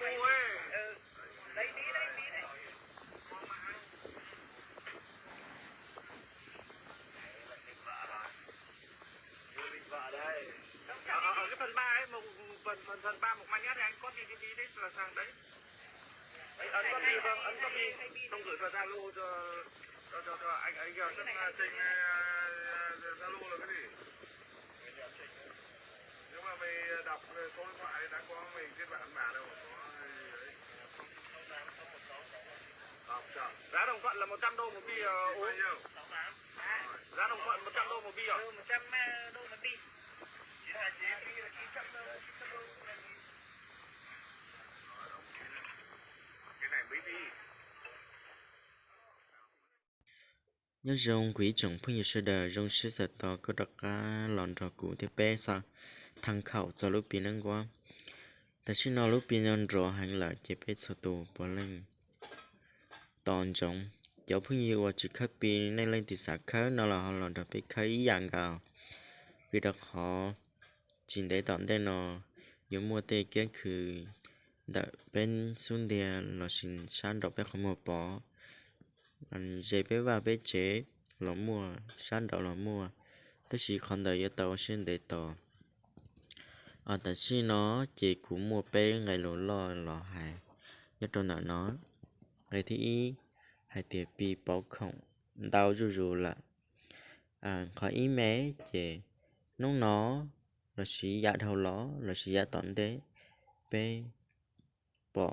Cái phần ba ấy, một phần phần phần ba một mai nhá, thì anh copy đi đi đi là sang đấy. Anh, anh copy, vâng, anh copy. Xong gửi vào Zalo cho cho cho cho anh anh vào trên trên ờ, Zalo là cái gì? Nhưng mà mày đọc số điện thoại đã có mày kết bạn mà đâu mà có ấy. Đọc chưa? Giá đồng thuận là một trăm đô một bi, ờ, uống. Bao nhiêu? Giá đồng thuận một trăm đô một bi à? Ừ, một trăm đô một bi. Chín hai chín. Chín trăm đô, chín trăm đô. Cái này mới đi. Nyob zoo kuv ib tsoom phooj ywg sawv daws, zoo siab txais tos koj rov qab los nrog kuv thiab peb xa thaj khaum txog lub pi neeb nquab. Tam sim no lub pi no nrov heev lawm ces peb txhua tus puav leej tos ntsoov. Cov phooj ywg uas tsis khawb pi, nej leej twg xav khawb no los ho los nrog peb khawb ib yam nkaus, vim rau qhov tsis ntev tom ntej no yuav muaj tej kiab khw ntawm peb xub ntiag lossis sab nraum peb qhov muag pov. Ze peb vaj peb tsev los muaj, sab nraud los muaj, tab sis qhov ntawd yuav tau ua siab ntev tos. Tam sim no ces kuv muaj peb nqe lus loj los hais nyob rau ntawm no. Nqe thib ib hais tias pi pauv khoom ntau zuj zus lawm. Qhov ib me ces hnub no lossis yav dhau los lossis yav tom ntej peb pom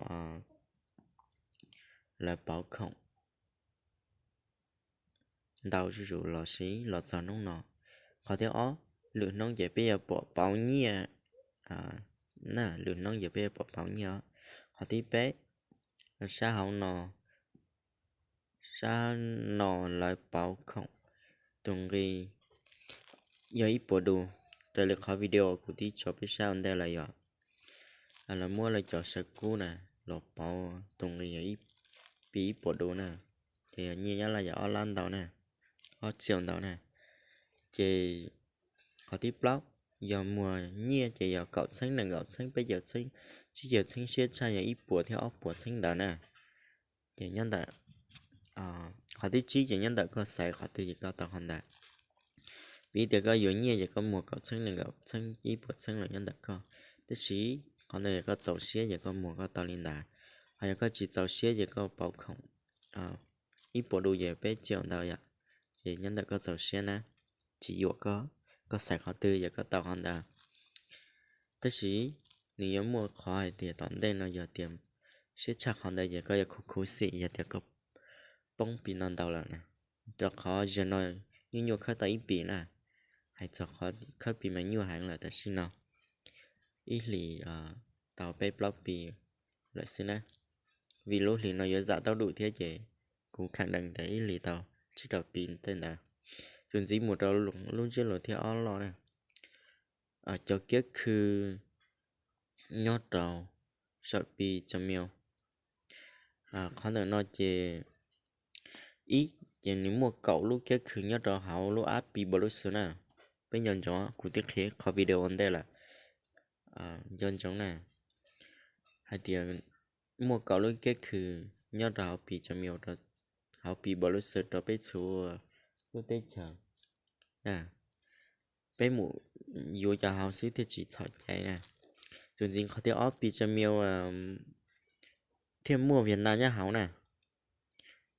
lawv pauv khoom ntau zuj zus los sis los txog hnub no. Qhov thib ob, lwm hnub ces peb yuav pom pauv nyiaj na, lwm hnub ces peb yuav pom pauv nyiaj os. Qhov thib peb, sab hauv no, sab no lawv pauv khoom tus nqi yog ib puas du, raws li qhov video kuv twb tso peb saib ua ntej lawm yom. Lawv muab lawv cov saw kub na los pauv tus nqi yog ib, pi ib puas du na, ces yog nyiaj Nyab Laj yog ob lab ntau na, ob txhiab ntau na. Ces qhov thib plaub, yog muag nyiaj ces yog kaum txheeb, nees nkaum txheeb, peb caug txheeb, tsib caug txheeb, siab tshaj yog ib puas thiab ob puas txheeb ntawd na. Ces nyob ntawm qhov thib tsib ces nyob ntawm koj xaiv qhov twg ces koj tau qhov ntawd. Vim tias koj yuav nyiaj ces koj muag kaum txheeb, nees nkaum txheeb, ib puas txheeb los nyob ntawm koj. Tab sis qhov ntawd yog koj txaus siab ces koj muag koj tau li ntawd. Ho yog koj tsis txaus siab ces koj pauv khoom ib puas du ces peb caug ntau yom. Ces nyob ntawm koj txaus siab na, tsis yuam koj, koj xaiv qhov twg ces koj tau qhov ntawd. Tab sis nws yuav muaj qhov hais tias tom ntej no yog tias siab tshaj qhov ntawd ces koj yuav khuv khuv xim yog tias koj poob pi ntau ntau lawm na. Rau qhov zaum no nyuaj nyuaj khawb tau ib pi na, hais txog qhov khawb pi mas nyuaj heev lawm tam sim no. Ib hlis tau peb plaub pi lawm xwb na. Vim lub hlis no yuav zam tau dum thiab ces kuv kham dees tias ib hlis tau tsib rau pi tej ntawd. Txuas ntxiv mus rau lub ntsiab lus thib ob loj na, cov kiab khw nyob rau saum pi Gmail. Qhov ntawm no ces ib, ces nws muaj kaum lub kiab khw nyob rau hauv lub app pi npaum lub xwb na. Peb nco ntsoov, kuv twb qhia qhov video ua ntej lawm, nco ntsoov na, hais tias muaj kaum lub kiab khw nyob rau hauv pi Gmail, hauv pi npaum lub xwb rau peb txhua lub teb chaws. Peb mus yuav cov hauv xwb thiaj tsis txhaum cai na. Txuas ntxiv qhov thib ob, pi Gmail thiaj muaj Vietnam nyob hauv na.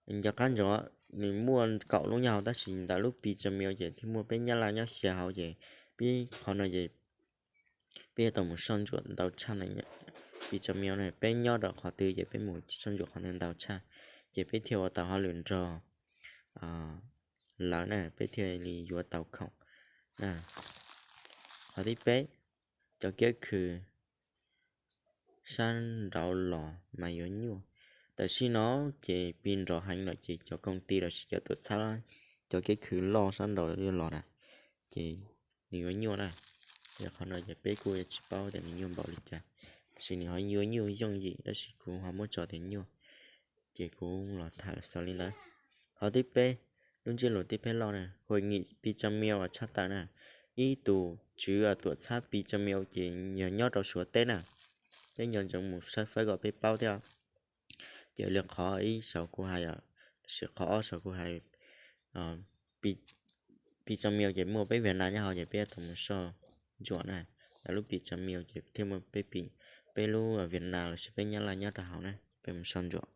Nco qab ntsoov, nws muaj kaum lub nyob hauv tab sis ntawm lub pi Gmail ces thiaj muaj peb Nyab Laj nyob xya hauv ces peb qhov no ces peb yuav tau mus soj ntsuam ntau tshaj ntawd. Pi Gmail no peb nyob rau qhov twg ces peb mus soj ntsuam qhov ntawd ntau tshaj, ces peb thiaj ua tau hauj lwm nrog lawv na, peb thiaj li yuav tau khoom. Qhov thib peb, cov kiab khw sab nraud los mas yuav nyuaj. Tam sim no ces pi nrov heev lawm ces cov koom ti lossis cov tuam txhab, cov kiab khw loj sab nraud yuav los na, ces nws yuav nyuaj na. Yog qhov no ces peb kuj yuav tsis paub tias nws nyuaj npaum li cas, tab sis nws ho yuav nyuaj yooj yim, tab sis kuv ho muab tso tias nyuaj, ces kuv los tham xaus li ntawd. Qhov thib peb, lub ntsiab lus thib peb loj na, hội nghị pi Gmail tshaj tawm na, ib tus tswv tuam txhab pi Gmail ces yog nyob rau Suav teb na. Peb nco ntsoov mus saib fawb kom peb paub thiab. Ces li qhov ib saum kuv hais, tab sis qhov ob saum kuv hais, Pi Tsam Miu ces muaj peb Viaj Nam nyob hauv ces peb tau mus soj ntsuam na. Lawv lub Pi Tsam Miu ces thiaj muaj peb, peb lub Viaj Nam lossis peb Nyab Laj nyob rau hauv na, peb mus soj ntsuam.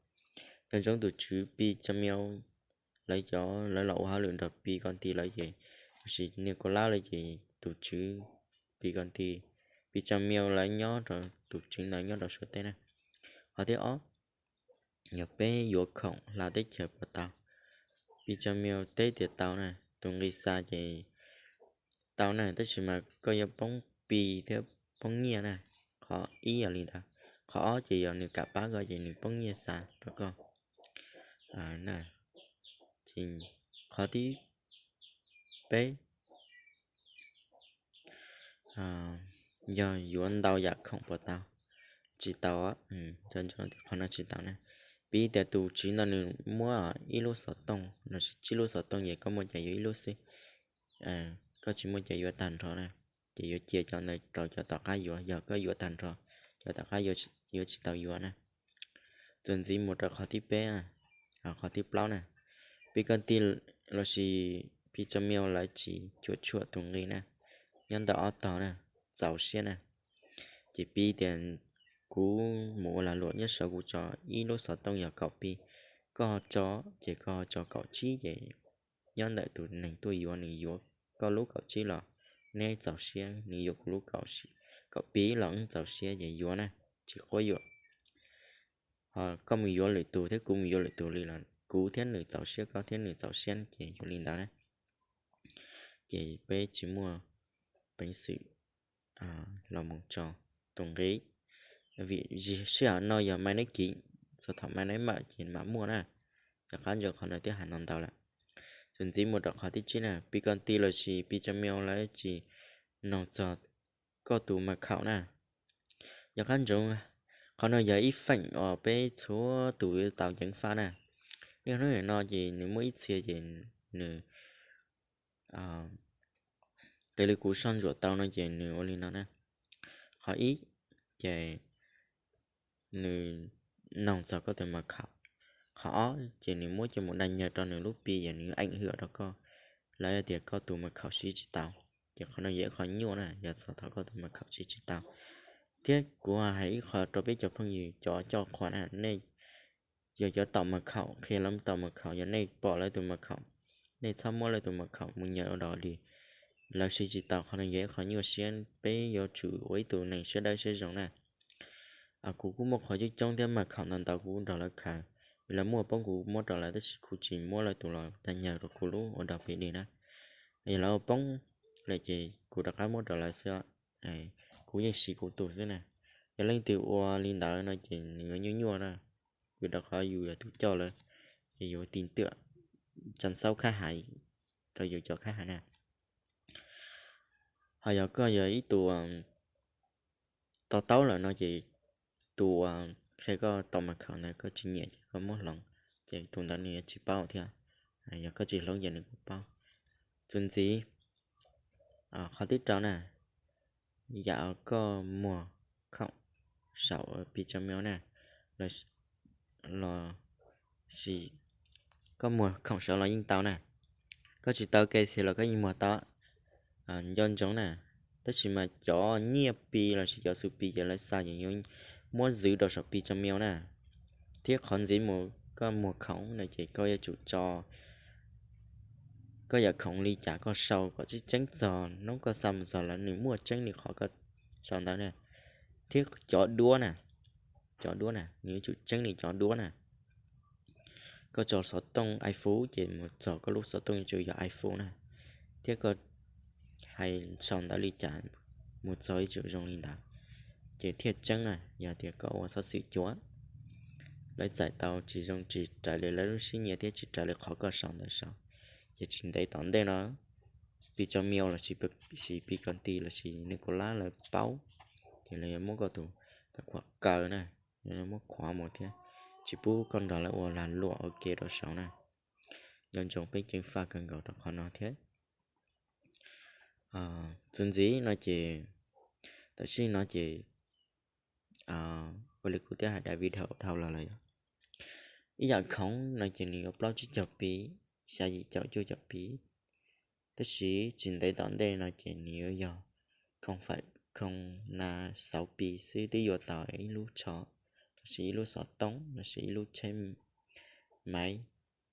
Nco ntsoov tus tswv Pi Tsam Miu, lawv cov lawv los ua hauj lwm nrog Pi Kon Tis lawv ces, lossis Niam Kaus Lab lawv ces tus tswv Pi Kon Tis, Pi Tsam Miu lawv nyob rau, tus tswv ntawd nyob rau Suav teb na. Qhov thib ob, yog peb yuav khoom hla teb chaws puas tau? Pi Tsam Miu teb tias tau na, tus nqi xa ces tau na, tab sis mas koj yuav poob Pi thiab poob nyiaj na. Qhov ib yog li ntawd, qhov ob ces yog nws kam pab koj ces nws poob nyiaj xa rau koj na. Ces qhov thib peb, yog yuav ntau yam khoom puas tau? Tsis tau, qhov no tsis tau na. Piv tias tus tswv ntawd nws muab ib lub xov tooj lossis tsib lub xov tooj ces koj muaj cai yuav ib lub xwb, koj tsis muaj cai yuav tag nrho na. Ces yuav cia cov ntawd rau cov tom qab yuav, yog koj yuav tag nrho, cov tom qab yuav tsis tau yuav na. Txuas ntxiv mus rau qhov thib peb, qhov thib plaub na, Pi Kon Tis lossis Pi Tsam Miu lawv tsis cuam tshuam tus nqi na, nyob ntawm ob tog na, txaus siab na. Ces piv tias kuv mus ua lag luam nyob saud kuv tso ib lub xov tooj yog kaum Pi, koj tso, ces koj tso kaum tsib ces nyob ntawm tus neeg tuaj yuav nws yuav koj lub kaum tsib los neb txaus siab, nws yuav kuv lub kaum Pi los wb txaus siab ces yuav na, tsis quab yuam. Ho koj mus yuav lwm tus thiab kuv mus yuav lwm tus li los kuv thiab nws txaus siab, koj thiab nws txaus siab ces yuav li ntawd na. Ces peb tsis muaj peev xwm los mus tso tus nqi, vim sij hawm no yog mai neb kiv, txog thaum mai neb mam ces mam muaj na. Cov qab ntsoov qhov no twb hais no ntau lawm. Txuas ntxiv mus rau qhov thib tsib na, Pi Kon Tis lossis Pi Tsam Miu lawv tsis noog txog koj tus mas khaum na. Yog qab ntsoov, qhov no yog ib feem uas peb txhua tus yuav tau ceev faj na. Niaj hnub nim no ces nws muaj ib txhia ces nws, raws li kuv soj ntsuam tau no ces nws ua li no na. Qhov ib, ces nws noog txog koj tus mas khaum. Qhov ob, ces nws muab coj mus dai nyag rau nws lub Pi ces nws eem hwm rau koj, lawv tias koj tus mas khaum siv tsis tau. Ces qhov no yog ib qho nyuaj na, yog txog thaum koj tus mas khaum siv tsis tau. Thiab kuv hais ib qho rau peb cov phooj ywg cov coj qhua na, nej yog cov tom mas khaum, qhia lawv tom mas khaum, yog nej pom lawv tus mas khaum, nej txhob muab lawv tus mas khaum mus nyaw ua dog dig, lawv siv tsis tau. Qhov no yog ib qho nyuaj siab, peb yuav tsum ua ib tug neeg siab dawb siab zoo na. Kuv kuj muaj qhov coob coob thiab mas khaum ntau ntau kuv nrog lawv khaws, lawv muaj poob kuv muab rau lawv tab sis kuv tsis muab lawv tus los dai nyag rau kuv lub ua dog dig na. Yog lawv ua poob lawm ces kuv rov qab muab rau lawv xwb, kuv yeej siv kuv tus xwb na. Yog leej twg ua li ntawd no ces nws yuav nyuaj nyuaj na, vim rau qhov yus yog tus coj lawv, ces yus tis twm tsa xaub khab hais rau yus cov khab hais na. Ho yog koj yog ib tug to taub lawm no ces tus uas qhia koj tom mas khaum ntawd koj tsis nyiam ces koj muab hloov, ces tus ntawd nws yuav tsis paub thiab. Yog koj tsis hloov ces nws kuj paub. Txuas ntxiv, qhov thib rau na, yam koj muag khoom saum Pi Tsam Miu na, los sis koj muag khoom saud los yeej tau na. Koj tsis tau KYC los koj yeej muag tau, nco ntsoov na. Tab sis mas cov nyiaj Pi lossis cov xu Pi ces lawv xa ces yuav muab zwv rau saum Pi Tsam Miu na. Thiab qhov ntxiv mus koj muag khoom no ces koj yuav tsum tso koj yam khoom li cas koj sau kom tseeb tseeb txog hnub koj xa mus txog lawm nws muaj tseeb li qhov koj sau ntawd na. Thiab cov duab na, cov duab na nws yuav tsum tseeb li cov duab na. Koj tso xov tooj iPhone ces mus txog koj lub xov tooj yuav tsum yog iPhone na. Thiab koj hais sau ntawv li cas mus txog yuav tsum zoo li ntawd, ces thiaj tseeb na. Yog tias koj ua xov xwm cuav, lawv txais tau tsis zoo, tsis raws li lawv lub siab nyiam thiab tsis raws li qhov koj sau ntawd sau, ces tsis ntev tom ntej no Pi Tsam Miu lossis Pi Kon Tis lossis Niam Kaus Lab lawv paub, ces lawv yuav muab koj tus tais khuam kaw na, muab khuav mus thiab tsis pub koj nrog lawv ua lag luam ua ke rau saud na. Nco ntsoov peb ceev faj kawg nkaus rau qhov no thiab. Txuas ntxiv no ces, tam sim no ces ua li kuv twb hais daim video dhau los lawm yog ib yam khoom no ces nws yuav plaub tsib caug pi, xya yim caum cuaj caum pi, tab sis tsis ntev tom ntej no ces nws yuav yog khoom fam khoom na xauv pi xwb twb yuav tau ib lub tsho lossis ib lub xov tooj lossis ib lub tsheb maiv,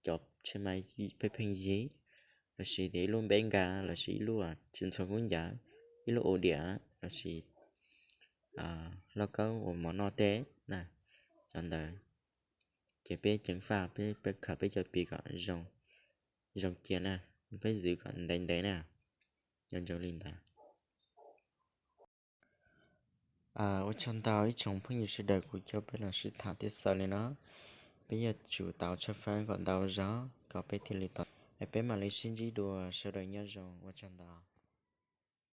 cov tsheb maiv pheej pheej yig, lossis tias ib lub npeb nkas lossis ib lub tsis ntxhua kub ncav, ib lub u diam lossis lauj kaub ua mov noj tej na, cov ntawd ces peb ceev faj peb khaws peb cov pi kom zoo cia na, peb zwv kom ntev ntev na, nco ntsoov li ntawd. Ua tsaug ntau ib tsoom phooj ywg sawv daws, kuv coj peb los sib tham thiab xaus li no. Peb yuav tsum tau tshawb fawb kom ntau zog kom peb thiaj li tau, es peb mam li sib ntsib dua, sawv daws nyob zoo, ua tsaug ntau.